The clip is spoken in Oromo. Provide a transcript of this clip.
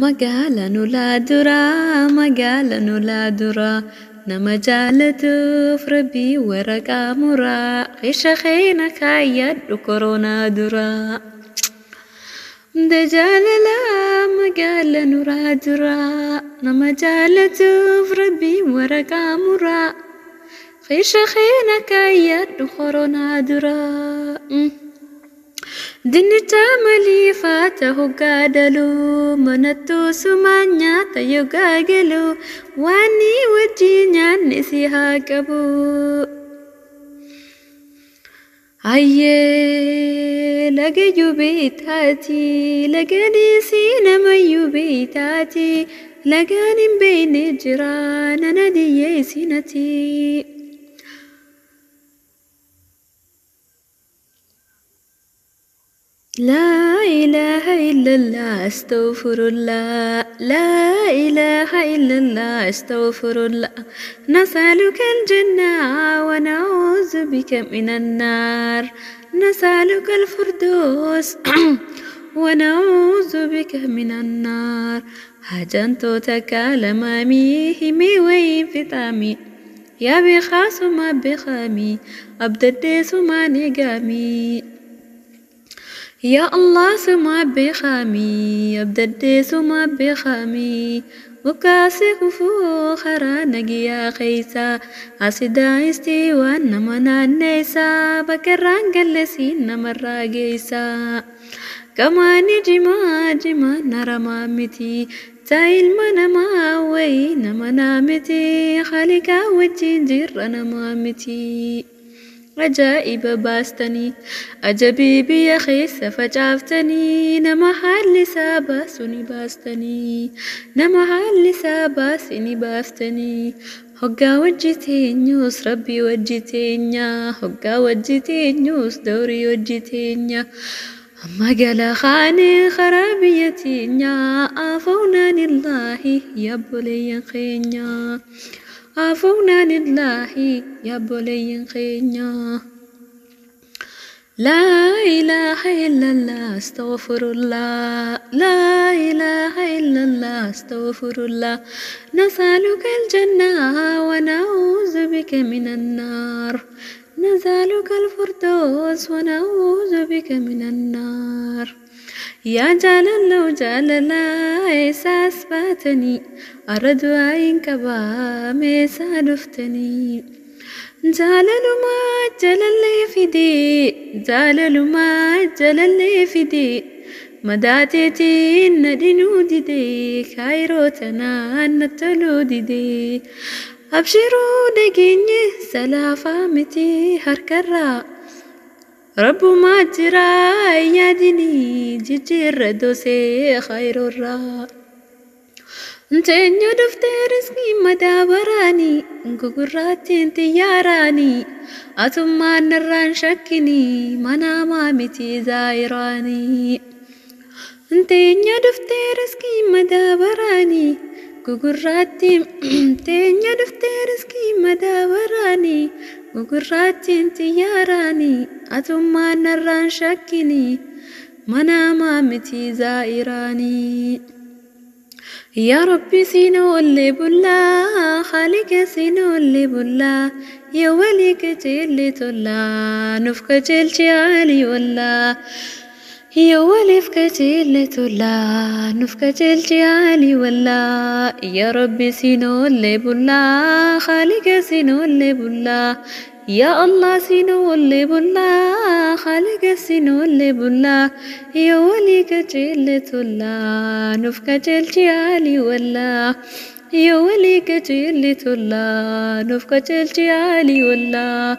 Magaala nulaa duraa, magaala nulaa duraa, nama jaalatuuf rabbii waraqaa muraa, qisha keena kaayyadhu koronaa duraa. Hunda jaalalaa magaala nuraa duraa, nama jaalatuuf rabbii waraqaa muraa, qisha keena kaayyadhu koronaa duraa. Dinnicha maliifaa hoggaa daluu, manattuu sumaan nyaata yoggaa galuu, waan ni wajjin nyaanne si haa qabu. Hayyee lagayyuu beektaati, laga dhiisii namayyuu beektaati, lagaan hin beekne jira nana dhiyyeessinati. لا إله إلا الله أستغفر الله، لا إله إلا الله أستغفر الله، نسألك الجنة ونعوذ بك من النار، نسألك الفردوس ونعوذ بك من النار. هجنت كلمامي همي وين فتامي يا بخاس ما بخامي أبدد ما نقامي، يا الله سما بخامي أبدد سما بخامي، وكاسي كفو خرا نجيا خيسا أسدا استوى منا النيسا بكران قلسين مرة جيسا كما نجما جما نرما متي تايل منما وين منامتي خالقا وجين جرنا مامتي. Ajaa'iba baastanii ajabii biyya keessa facaaftanii, nama haalli isaa baasu ni baastanii, nama haalli isaa baase ni baaftanii. Hoggaa wajji teenyus rabbii wajji teenya, hoggaa wajji teenyus dawrii wajji teenya. Magaalaa kaanee karaa biyya teenyaa, afawnaan illaahi yaabboleeyyan keenya. عفونا لله يا بولين خينا. لا إله إلا الله أستغفر الله، لا إله إلا الله أستغفر الله، نسألك الجنة ونعوذ بك من النار، نسألك الفردوس ونعوذ بك من النار. يا جلال جلالا إساس باتني أرد عين كبا ميسا دفتني، جلال ما جلال فدي، جلال ما جلال فدي، مداتتي ندينو ديدي خيروتنا نتلو ديدي، أبشروا دقيني سلافة متي هركرا رب ما جرى يدني ججر دوسي خير الرا. Nteenyu dhuftee riskii madaabaraanii gugurraattiin xiyyaaraanii, atummaan narraan shakkinii manaamaa miti zaayiraanii. Nteenya dhuftee riskii madaabaraanii gugurraattiin, teenya dhuftee riskii madaabaraanii gugurraattiin xiyyaaraanii, atummaan narraan shakkinii manaamaa miti zaayiraanii. يا ربي سينو اللي بلا خالق سينو اللي بلا، يا ولي كتيل تلا نفك تلتي ولا، يا ولي فكتيل تلا نفك تلتي ولا، يا ربي سينو اللي بلا خالق سينو اللي بلا، يا الله سينو اللي بلا خالق سينو اللي بلا، يا ولي كتيل تلا نفك تلتي ولا، يا ولي كتيل تلا نفك تلتي ولا.